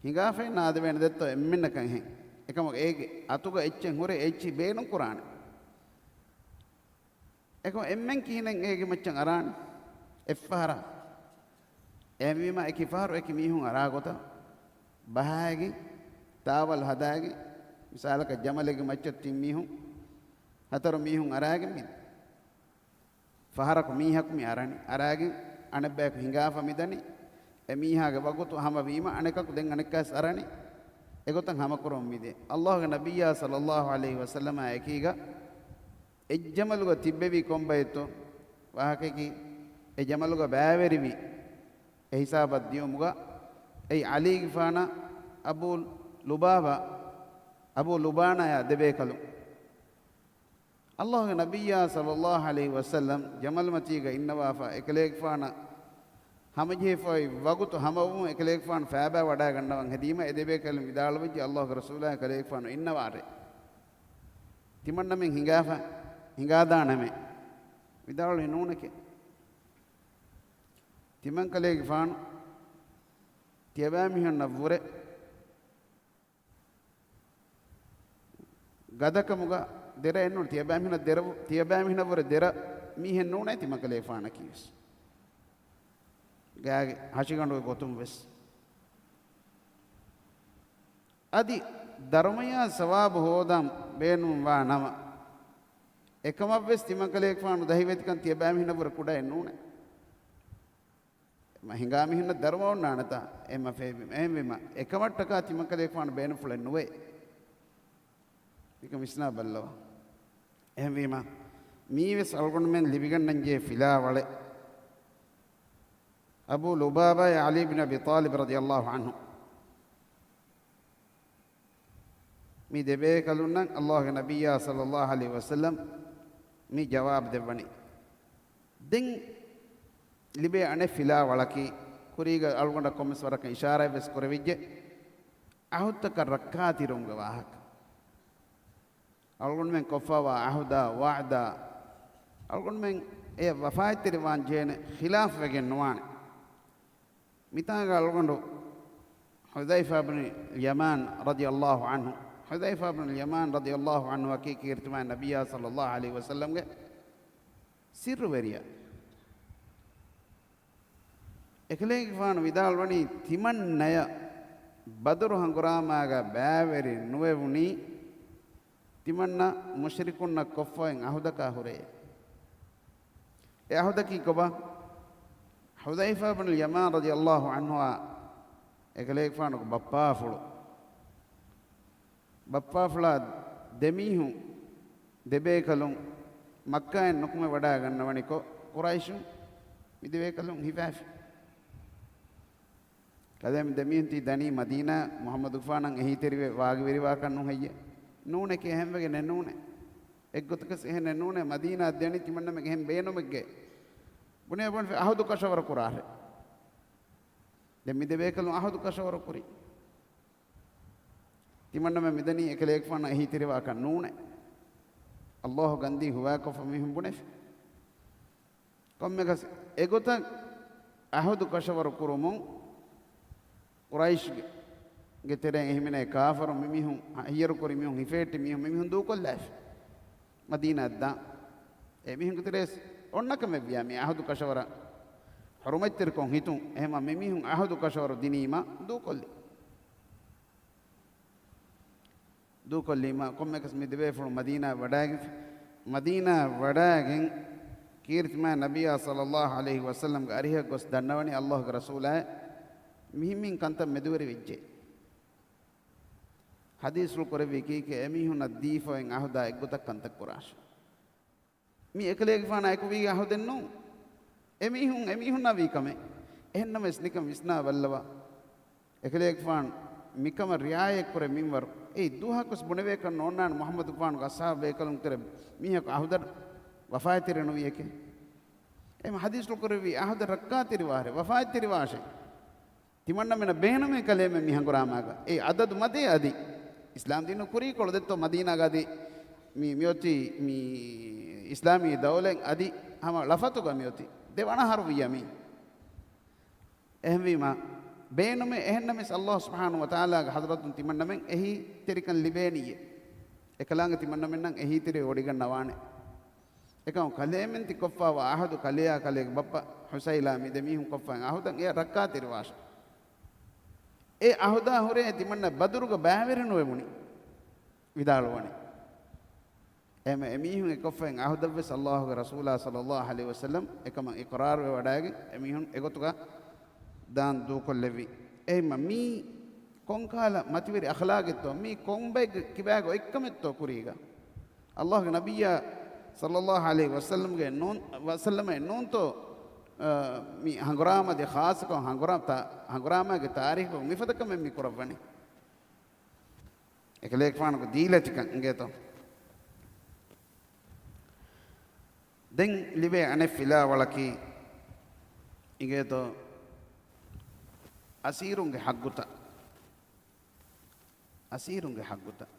ހިނގާފައި ނާދެވޭނެ ދެއްތޯ އެންމެންނަކަށް އެހެން. އެކަމަކު އޭގެ އަތުގަ އެއްޗެއް ހުރެ އެއްޗިހި ބޭނުން ކުރާނެ. އެކަމަކު އެންމެން ކިހިނެއް އޭގެ މައްޗަށް އަރާނެ؟ އެއްފަހަރާ. އެހެންވީމާ އެކި ފަހަރު އެކި މީހުން އަރާ ގޮތަށް ބަހައިގެން، ތާވަލް ހަދާގެން، މިސާލަކަށް ޖަމަލެއްގެ މައްޗަށް ތިން މީހުން، ހަތަރު މީހުން އަރާގެން މި ފަހަރަކު މީހަކު މި އަރަނީ. އަރާގެން އަނެއްބަޔަކު ހިނގާފަ މިދަނީ. އެ މީހާގެ ވަގުތު ހަމަވީމަ އަނެކަކު ދެން އަނެއްކާވެސް އަރަނީ. އެގޮތަށް ހަމަކުރަމުން މިދިޔަ. ﷲގެ ނަބިއްޔާ ޞައްލައްލާހު ޢަލައިހި ވަސައްލަމާ އެކީގަ އެއް ޖަމަލުގަ ތިއްބެވީ ކޮންބައެއްތޯ؟ ވާހަކައަކީ، އެ ޖަމަލުގަ ބައިވެރިވި އެ ހިސާބަށް ދިޔުމުގަ، އެއީ ޢަލީގެފާނާ އަބޫ ލުބާބާ، އަބޫ ލުބާނާޔާ ދެބޭކަލުން. ﷲގެ ނަބިއްޔާ ޞައްލައްލާހު ޢަލައިހި ވަސައްލަމް ޖަމަލުމަތީގަ އިންނަވާފަ، އެކަލޭގެފާނަށް ހަމަޖެހިފައި ވަގުތު ހަމަވުމުން އެކަލޭގެފާނު ފައިބާ ވަޑައިގަންނަވަން ހެދީމަ، އެދެބޭކަލުން ވިދާޅުވެއްޖެ، ﷲގެ ރަސޫލާ، އެކަލޭގެފާނު އިންނަވާށޭ. ތިމަންނަމެން ހިނގާފަ، ހިނގާދާނަމޭ. ވިދާޅުވި، ނޫނެކޭ. ތިމަންކަލޭގެފާނު ތިޔަބައިމީހުންނަށްވުރެ ގަދަކަމުގަ ދެރައެއް ނޫން. ތިޔަބައިމީހުނަށް ދެރަ، ތިޔަބައިމީހުނަށްވުރެ ދެރަ މީހެއް ނޫނޭ ތިމަންކަލޭގެފާނަކީވެސް. ގާގެ ހަށިގަނޑުގެ ގޮތުން ވެސް. އަދި ދަރުމަޔާ ސަވާބު ހޯދަން ބޭނުންވާ ނަމަ، އެކަމަށްވެސް ތިމަންކަލޭގެފާނު ދަހިވެތިކަން ތިޔަބައިމީހުނަށްވުރެ ކުޑައެއް ނޫނޭ. މަ ހިނގާ މީހުންނަށް ދަރުމަ އޮންނާނެތާ؟ އެއްމަ ފޭބި. އެހެންވީމަ، އެކަމަށްޓަކާ ތިމަންކަލޭގެފާނު ބޭނުންފުޅެއް ނުވޭ. ނިކަން ވިސްނާ ބައްލަވާ. އެހެންވީމަ، މީވެސް އަޅުގަނޑުމެން ލިބިގަންނަންޖެހޭ ފިލާވަޅެއް. އަބޫ ލުބާބާ ޢަލީ ބިން އަބީ ޠާލިބް ރަޟިޔަﷲ ޢަންހު. މި ދެބޭކަލުންނަށް ﷲގެ ނަބިއްޔާ ޞައްލައްލާހު ޢަލައިހި ވަސައްލަމް މި ޖަވާބު ދެއްވަނީ. ދެން ލިބޭ އަނެއް ފިލާވަޅަކީ، ކުރީގަ އަޅުގަނޑަށް ކޮންމެސް ވަރަކަށް އިޝާރާތް ވެސް ކުރެވިއްޖެ، ޢަހުދުތަކަށް ރައްކާތެރިވުމުގެ ވާހަކަ. އަޅުގަނޑުމެން ކޮށްފަވާ ޢަހުދާ، ވަޢުދާ، އަޅުގަނޑުމެން އެ ވަފާތްތެރިވާން ޖޭނެ ޚިލާފްވެގެން ނުވާނެ. މިތާނގަ އަޅުގަނޑު ޙުޛައިފާ ބިން ޔަމާން ރަޟިޔަﷲ ޢަންހު، ޙުޛައިފާ ބިން ޔަމާން ރަޟިޔަﷲ ޢަންހު އަކީ ކީރިތިމާ ނަބިއްޔާ ޞައްލައްލާހު ޢަލައިހި ވަސައްލަމްގެ ސިއްރުވެރިޔާ. އެކަލޭގެފާނު ވިދާޅުވަނީ، ތިމަންނަޔަށް ބަދުރު ހަނގުރާމާގަ ބައިވެރި ނުވެވުނީ، ތިމަންނަ މުޝްރިކުންނަށް ކޮށްފައިން ޢަހުދަކާ ހުރޭ. އެ ޢަހުދަކީ ކޮބާ؟ ޙުޛައިފާ ބިން ޔަމާން ރަޟިޔަﷲ ޢަންހުއާ އެކަލޭގެފާނުގެ ބައްޕާފުޅު، ބައްޕާފުޅާ ދެމީހުން، ދެބޭކަލުން މައްކާއިން ނުކުމެ ވަޑައިގަންނަވަނިކޮށް، ޤުރައިޝުން މި ދެބޭކަލުން ހިފާފި. ކަލޭމެން ދެމީހުން ތީ ދަނީ މަދީނާ މުޙައްމަދުގެފާނަށް އެހީތެރިވެ ވާގިވެރިވާކަށް ނޫން ހެއްޔޭ؟ ނޫނެކޭ، އެހެންވެގެންނެއް ނޫނޭ. އެއްގޮތަކަސް އެހެނެއް ނޫނޭ. މަދީނާއަށް ދެނީ ތިމަންނަމެން އެހެން ބޭނުމެއްގައި. ބުނޭ ބުނެފި ޢަހުދު ކަށަވަރު ކުރާށޭ. ދެން މި ދެބޭކަލުން ޢަހުދު ކަށަވަރު ކުރި. ތިމަންނަމެން މިދަނީ އެކަލޭގެފާނަށް އެހީތެރިވާކަށް ނޫނޭ. ﷲ ގަންދީ ހުވާކޮށްފަ މީހުން ބުނެފި. ކޮންމެކަސް އެގޮތަށް ޢަހުދު ކަށަވަރު ކުރުމުން ޤުރައިޝްގެ، ގެ ތެރެއިން އެހިމެނޭ ކާފަރު މިމީހުން، ހައްޔަރުކުރި މީހުން، ހިފޭއްޓި މީހުން، މިމީހުން ދޫކޮށްލާފި. މަދީނާއަށް ދާން. އެ މީހުންގެ ތެރޭސް އޮންނަ ކަމެއްވިޔާ މި ޢަހުދު ކަށަވަރަށް ޙުރުމަތްތެރިކޮށް ހިތުން. އެހެމަ މިމީހުން ޢަހުދު ކަށަވަރު ދިނީމަ ދޫކޮށްލި. ދޫކޮށްލީމަ ކޮންމެކަސް މި ދެބޭފުޅުން މަދީނާ ވަޑައިގެން، މަދީނާ ވަޑައިގެން ކީރިތިމާ ނަބިއްޔާ ޞައްލައްލާހު ޢަލައިހި ވަސައްލަމްގެ އަރިހަށް ގޮސް ދަންނަވަނީ ﷲގެ ރަސޫލާއޭ، މިހިންމިހިން ކަންތައް މެދުވެރިވެއްޖެ. ޙަދީޘްފުޅު ކުރެއްވީ ކީކޭ؟ އެމީހުންނަށް ދީފައިން ޢަހުދާ އެއްގޮތަށް ކަންތައް ކުރާށޭ. މި އެކަލޭގެފާނާ އެކު ވީ އަހުދެއް ނޫން. އެމީހުން، އެމީހުންނާ ވީ ކަމެއް. އެހެންނަމަވެސް ނިކަން ވިސްނާ ބައްލަވާ. އެކަލޭގެފާނު މިކަމަށް ރިޢާޔަތްކުރޭ މިންވަރު. އެއީ ދުވަހަކުވެސް ބުނެވޭކަށް ނޯންނާނެ މުޙައްމަދުގެފާނުގެ އަޞްޙާބު ބޭކަލުން ތެރޭ މީހަކު އަހުދަށް ވަފާތެރި ނުވިޔެކޭ. އެހެން ޙަދީޘްފުޅު ކުރެއްވީ އަހުދަށް ރައްކާތެރިވާށޭ، ވަފާތެރިވާށޭ. ތިމަންނަމެނަށް ބޭނުމޭ ކަލޭމެން މި ހަނގުރާމާގަ. އެ އަދަދު މަދޭ އަދި. އިސްލާމް ދީނު ކުރީކޮޅު ދެއްތޯ މަދީނާގަ އަދި މި، މިއޮތީ މި އިސްލާމީ ދައުލަތް އަދި ހަމަ ޅަފަތުގަ މިއޮތީ. ދެވަނަ އަހަރު ވިއްޔަ މީ. އެހެންވީމާ، ބޭނުމޭ އެހެންނަމެސް ﷲ ސުބްޙާނަހޫ ވަތަޢާލާގެ ޙަޟްރަތުން ތިމަންނަމެން އެހީތެރިކަން ލިބޭނީއޭ. އެކަލާނގެ ތިމަންނަމެންނަށް އެހީތެރިވެ ވޮޑިގަންނަވާނެ. އެކަމު ކަލޭމެން ތި ކޮށްފާވާ އަހަދު ކަލެޔާ ކަލޭގެ ބައްޕަ ޙުސައިލާ މި ދެމީހުން ކޮށްފައި އަހުދަށް އެ ރައްކާތެރިވާށޭ. އެ އަހުދާ ހުރޭ ތިމަންނަ ބަދުރުގަ ބައިވެރިނުވެވުނީ ވިދާޅުވަނީ. އެހެމަ އެމީހުން އެކޮށްފައި އަހުދަށްވެސް ﷲގެ ރަސޫލާ ޞައްލައްލާހު ޢަލައިހި ވަސައްލަމް އެކަމަށް އިޤްރާރުވެ ވަޑައިގެން އެމީހުން އެގޮތުގަ ދާން ދޫކޮށްލެއްވި. އެހެމަ މީ ކޮންކަހަލަ މަތިވެރި އަޚްލާގެއްތޯ؟ މީ ކޮން ބައެއްގެ ކިބާގެ އޮތްކަމެއްތޯ ކުރީގަ؟ އައްލާހުގެ ނަބިއްޔާ ޞައްލައްލާހު ޢަލައިހި ވަސައްލަމްގެ ނޫން، ވަސައްލަމެއް ނޫންތޯ، އަ، މި ހަނގުރާމަ ދޭ ޚާއްޞަކޮށް ހަނގުރާ-، ތާ-، ހަނގުރާމާގެ ތާރީޚު މިފަދަ ކަމެއް މި ކުރައްވަނީ. އެކަލޭގެފާނުގެ ދީލަތިކަން އިނގޭތޯ. ދެން ލިބޭ އަނެއް ފިލާވަޅަކީ އިނގޭތޯ، އަސީރުންގެ ހައްގުތައް. އަސީރުންގެ ހައްގުތައް.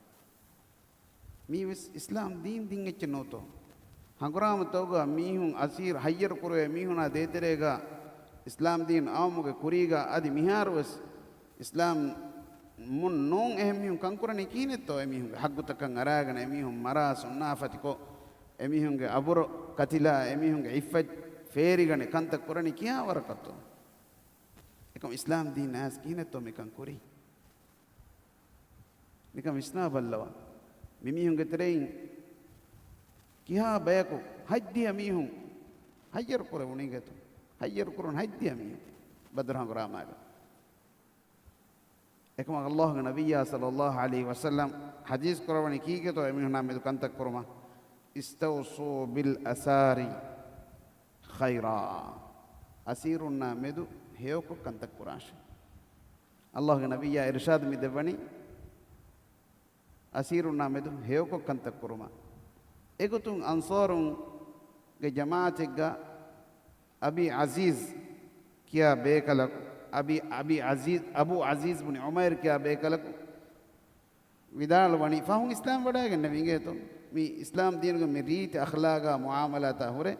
މީވެސް އިސްލާމް ދީން ދިން އެއްޗެއް ނޫތޯ؟ ހަނގުރާމަތަކުގަ މީހުން އަސީރު ހައްޔަރު ކުރެވޭ މީހުނާ ދޭތެރޭގަ އިސްލާމް ދީން އައުމުގެ ކުރީގަ އަދި މިހާރުވެސް އިސްލާމް މުން ނޫން އެހެން މީހުން ކަންކުރަނީ ކިހިނެއްތޯ؟ އެމީހުންގެ ހައްގުތަކަށް އަރާގަނެ އެމީހުން މަރާ ސުންނާފަތިކޮށް، އެމީހުންގެ އަބުރު ކަތިލާ، އެމީހުންގެ އިއްފަތް ފޭރިގަނެ ކަންތައް ކުރަނީ ކިހާ ވަރަކަށްތޯ؟ އެކަމް އިސްލާމް ދީން އައިސް ކިހިނެއްތޯ މިކަން ކުރީ؟ ނިކަން ވިސްނާ ބައްލަވާ. މި މީހުންގެ ތެރެއިން ކިހާ ބަޔަކު ހަތްދިހަ މީހުން ހައްޔަރު ކުރެވުނީ ގެތު؟ ހައްޔަރު ކުރުން ހަތްދިހަ މީހުން ބަދުރު ހަނގުރާމާގަ. އެކަމަކު އައްލާހުގެ ނަބިއްޔާ ޞައްލައްލާހު ޢަލައިހި ވަސައްލަމް ޙަދީޘް ކުރައްވަނީ ކީކޭތޯ އެމީހުނާ މެދު ކަންތައް ކުރުމަށް؟ "اسْتَوْصُوا بِالْأَسَارِي خَيْرًا." އަސީރުންނާ މެދު ހެޔޮކޮށް ކަންތައް ކުރާށޭ. އައްލާހުގެ ނަބިއްޔާ އިރުޝާދު މި ދެއްވަނީ އަސީރުންނާ މެދު ހެޔޮކޮށް ކަންތައް ކުރުމަށް. އެގޮތުން އަންޞާރުންގެ ޖަމާޢަތެއްގަ އަބީ ޢަޒީޒް ކިޔާ ބޭކަލަކު، އަބީ، އަބީ ޢަޒީޒް، އަބޫ ޢަޒީޒް ބުނި ޢުމައިރު ކިޔާ ބޭކަލަކު ވިދާޅުވަނީ، ފަހުން އިސްލާމް ވަޑައިގެންނެވި އިނގޭތޯ. މި އިސްލާމް ދީނުގެ މި ރީތި އަޚްލާގާ މުޢާމަލާތާ ހުރެ،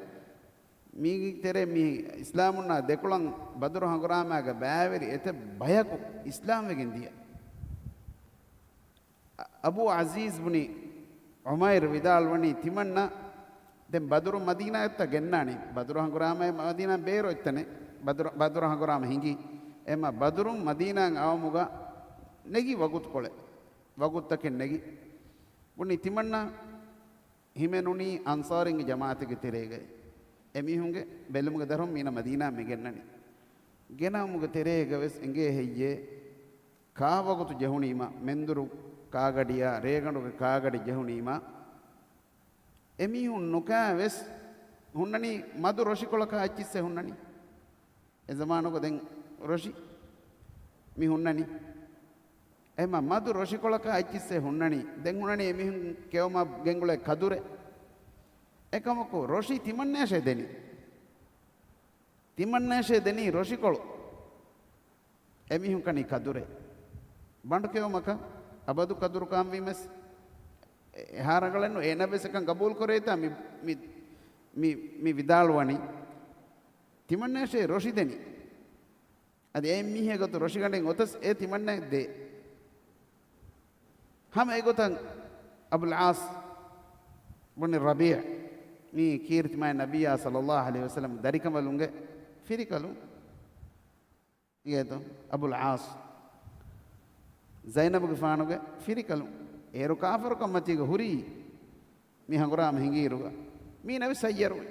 މީގެ ތެރޭ މި އިސްލާމުންނާ ދެކޮޅަށް ބަދުރު ހަނގުރާމާގެ ބައިވެރި އެތައް ބަޔަކު އިސްލާމް ވެގެން ދިޔަ. އަ-، އަބޫ ޢަޒީޒް ބުނި ޢުމައިރު ވިދާޅުވަނީ، ތިމަންނަ ދެން ބަދުރު މަދީނާއަށްތަ ގެންނާނީ؟ ބަދުރު ހަނގުރާމައެއް މަދީނާ ބޭރު އޮތްތަނެއް. ބަދުރު، ބަދުރު ހަނގުރާމަ ހިނގީ. އެމަ ބަދުރުން މަދީނާއަށް އައުމުގަ ނެގި ވަގުތުކޮޅެއް، ވަގުތުތަކެއް ނެގި. ބުނި ތިމަންނަ ހިމެނުނީ އަންޞާރީންގެ ޖަމާޢަތެއްގެ ތެރޭގައި. އެމީހުންގެ ބެލުމުގެ ދަށުން މީނަ މަދީނާ މިގެންނަނީ. ގެނައުމުގެ ތެރޭގަވެސް އެނގޭ ހެއްޔޭ، ކާވަގުތު ޖެހުނީމަ، މެންދުރު ކާގަޑިއާ، ރޭގަނޑުގެ ކާގަޑި ޖެހުނީމަ، އެމީހުން ނުކާވެސް ހުންނަނީ މަދު ރޮށިކޮޅަކާ އެއްޗިއްސެއް ހުންނަނީ. އެ ޒަމާނުގަ ދެން ރޮށި މި ހުންނަނީ. އެހެމަ މަދު ރޮށިކޮޅަކާ އެއްޗިއްސެއް ހުންނަނީ. ދެން ހުންނަނީ އެމީހުން ކެއުމަށް ގެންގުޅޭ ކަދުރެއް. އެކަމަކު ރޮށި ތިމަންނަޔަށޭ ދެނީ. ތިމަންނަޔަށޭ ދެނީ ރޮށިކޮޅު. އެމީހުން ކަނީ ކަދުރެއް. ބަނޑު ކެއުމަކަށް އަބަދު ކަދުރު ކާންވީމަސް އެ-، އެހާ ރަނގަޅެއްނު. އޭނަވެސް އެކަން ގަބޫލު ކުރޭތާ މި، މި، މި، މި ވިދާޅުވަނީ. ތިމަންނަޔަށޭ ރޮށި ދެނީ. އަދި އެ މީހެއް ގޮތު ރޮށިގަނޑެއް އޮތަސް އެ ތިމަންނަ ދޭ. ހަމަ އެގޮތަށް އަބުލް ޢާޞް ބުނި ރަބީޢު، މީ ކީރިތި މާތް ނަބިއްޔާ ޞައްލައްލާހު ޢަލައިހި ވަސައްލަމް ދަރިކަނބަލުންގެ ފިރިކަލުން. އިނގޭތޯ؟ އަބުލް ޢާޞް ޒައިނަބުގެފާނުގެ ފިރިކަލުން. އޭރު ކާފަރުކަންމަތީގަ ހުރީ މި ހަނގުރާމަ ހިނގިއިރުގަ. މީނަވެސް ހައްޔަރުވި.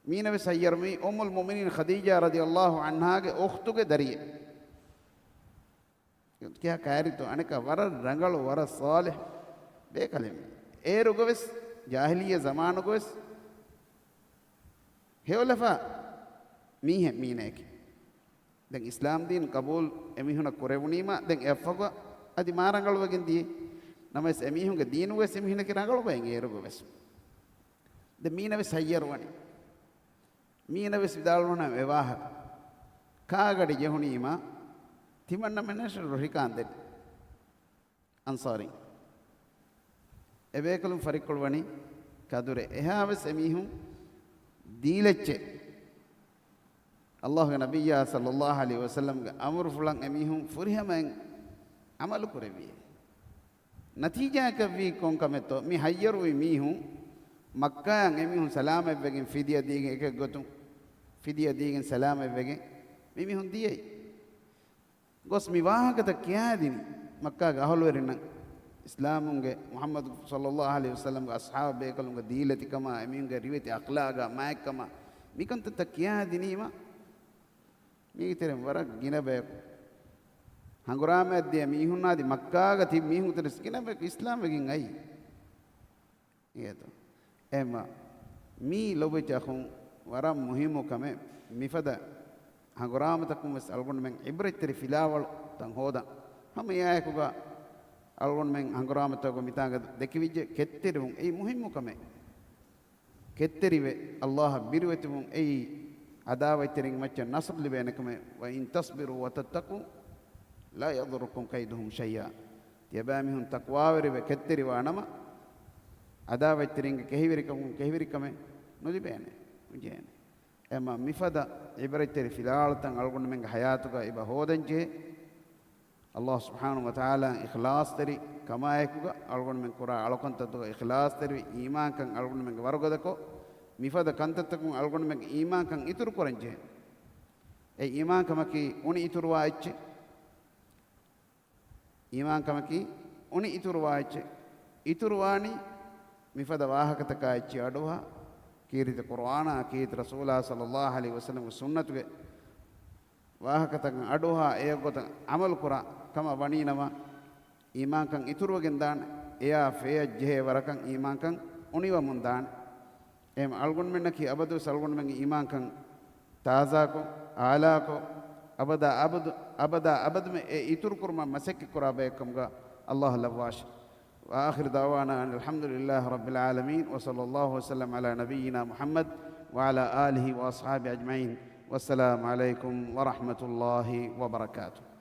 މީނަވެސް ހައްޔަރުވީ އުއްމުލް މުއުމިނީން ޚަދީޖާ ރަޟިޔައްލާހު ޢަންހާގެ އުޚްތުގެ ދަރިއެއް. ކިހާ ކައިރިތޯ އަނެކާ ވަރަށް ރަނގަޅު، ވަރަށް ޞާލިޙު ބޭކަލެއް. އޭރުގަވެސް ޖާހިލިއްޔަ ޒަމާނުގަވެސް ހެޔޮލަފާ މީހެއް މީނަޔަކީ. ދެން އިސްލާމް ދީން ޤަބޫލު އެމީހުނަށް ކުރެވުނީމާ، ދެން އެއަށްފަހު އަދި މާ ރަނގަޅުވެގެން ދިޔައީ. ނަމަވެސް އެމީހުންގެ ދީނުގަވެސް އެމީހުނަކީ ރަނގަޅު ބައެއް އޭރުގަވެސް. ދެން މީނަވެސް ހައްޔަރުވަނީ. މީނަވެސް ވިދާޅުވަނީ އެ ވާހަކަ. ކާގަޑި ޖެހުނީމާ، ތިމަންނަމެންނަށް ރޮށިކާން ދެން. އަންޞާރީ. އެބޭކަލުން ފަރިއްކޮޅުވަނީ ކަދުރެއް. އެހާވެސް އެމީހުން ދީލައްޗޭ. އައްލާހުގެ ނަބިއްޔާ ޞައްލައްލާހު ޢަލައިހި ވަސައްލަމްގެ އަމުރުފުޅަށް އެމީހުން ފުރިހަމައިން ޢަމަލު ކުރެއްވިއޭ. ނަތީޖާއަކަށްވީ ކޮންކަމެއްތޯ؟ މި ހައްޔަރުވި މީހުން މައްކާއަށް އެމީހުން ސަލާމަތްވެގެން ފިދިޔަ ދީގެން އެކެއްގޮތުން، ފިދިޔަ ދީގެން ސަލާމަތްވެގެން މި މީހުން ދިޔައީ. ގޮސް މި ވާހަކަތައް ކިޔާދިނީ މައްކާގެ އަހުލުވެރިންނަށް، އިސްލާމުންގެ މުޙައްމަދު ޞައްލައްލާހު ޢަލައިހި ވަސައްލަމްގެ އަޞްޙާބު ބޭކަލުންގެ ދީލަތިކަމާ، އެމީހުންގެ ރިވެތި އަޚްލާގާ މާތްކަމާ، މިކަންތައްތައް ކިޔާދިނީމަ، މީގެ ތެރެއިން ވަރަށް ގިނަ ބަޔަކު ހަނގުރާމައަށް ދިޔަ މީހުންނާދި މައްކާގަ ތިބި މީހުން ތެރެސް ގިނަ އިސްލާމް ވެގެން އައީ. އިނގޭތޯ؟ އެހެންވީމަ، މީ ލޮބުވެތި އަޚުން ވަރަށް މުހިއްމު ކަމެއް. މިފަދަ ހަނގުރާމަތަކުން ވެސް އަޅުގަނޑުމެން ޢިބްރަތްތެރި ފިލާވަޅުތައް ހޯދަން. ހަމަ އެއާއެކުގަ އަޅުގަނޑުމެން ހަނގުރާމަތަކުގަ މިތާނގަ ދެކިވިއްޖެ ކެތްތެރިވުން އެއީ މުހިއްމު ކަމެއް. ކެތްތެރިވެ، ﷲ އަށް ބިރުވެތިވުން އެއީ ޢަދާވަތްތެރިންގެ މައްޗަށް ނަޞްރު ލިބޭނެ ކަމެއް. وَإِن تَصْبِرُوا وَتَتَّقُوا لَا يَضُرُّكُمْ كَيْدُهُمْ شَيْئًا. ތިޔަބައިމީހުން ތަޤްވާވެރިވެ ކެތްތެރިވާނަމަ، ޢަދާވަތްތެރިންގެ ކެހިވެރިކަމުން ކެހިވެރިކަމެއް ނުލިބޭނެ، ނުޖެހޭނެ. އެމަ މިފަދަ ޢިބްރަތްތެރި ފިލާވަޅުތައް އަޅުގަނޑުމެންގެ ޙަޔާތުގަ އެބަ ހޯދަންޖެހޭ. ﷲ ސުބްޙާނަހޫ ވަތަޢާލާ އިޚްލާޞްތެރި ކަމާއެކުގަ އަޅުގަނޑުމެން ކުރާ އަޅުކަންތައްތަކުގަ އިޚްލާޞްތެރިވެ، އީމާންކަން އަޅުގަނޑުމެންގެ ވަރުގަދަކޮށް، މިފަދަ ކަންތައްތަކުން އަޅުގަނޑުމެންގެ އީމާންކަން އިތުރުކުރަންޖެހޭ. އެ އީމާންކަމަކީ އުނި އިތުރުވާ އެއްޗެއް. އީމާންކަމަކީ އުނި އިތުރުވާ އެއްޗެއް. އިތުރުވާނީ މިފަދަ ވާހަކަތަކާ އެއްޗެއް އަޑުއަހާ، ކީރިތި ޤުރުއާނާ، ކީރިތި ރަސޫލާ ޞައްލައްލާހު ޢަލައިހި ވަސައްލަމްގެ ސުންނަތުގެ ވާހަކަތަކަށް އަޑުއަހާ އެއަށް ގޮތަށް ޢަމަލުކުރާ ކަމަށް ވަނީނަމަ، އީމާންކަން އިތުރުވެގެން ދާނެ. އެޔާ ފެޔަށް ޖެހޭ ވަރަކަށް އީމާންކަން އުނިވަމުން ދާނެ. އެހެން އަޅުގަނޑުމެންނަކީ އަބަދުވެސް އަޅުގަނޑުމެންގެ އީމާންކަން ތާޒާކޮށް، އާލާކޮށް، އަބަދާ އަބަދު، އަބަދާ އަބަދުމެ އެ އިތުރުކުރުމަށް މަސައްކަތްކުރާ ބައެއްކަމުގަ ﷲ ލައްވާށި. وآخر دعوانا أن الحمد لله رب العالمين، وصلى الله وسلم على نبينا محمد وعلى آله وأصحابه أجمعين. والسلام عليكم ورحمة الله وبركاته.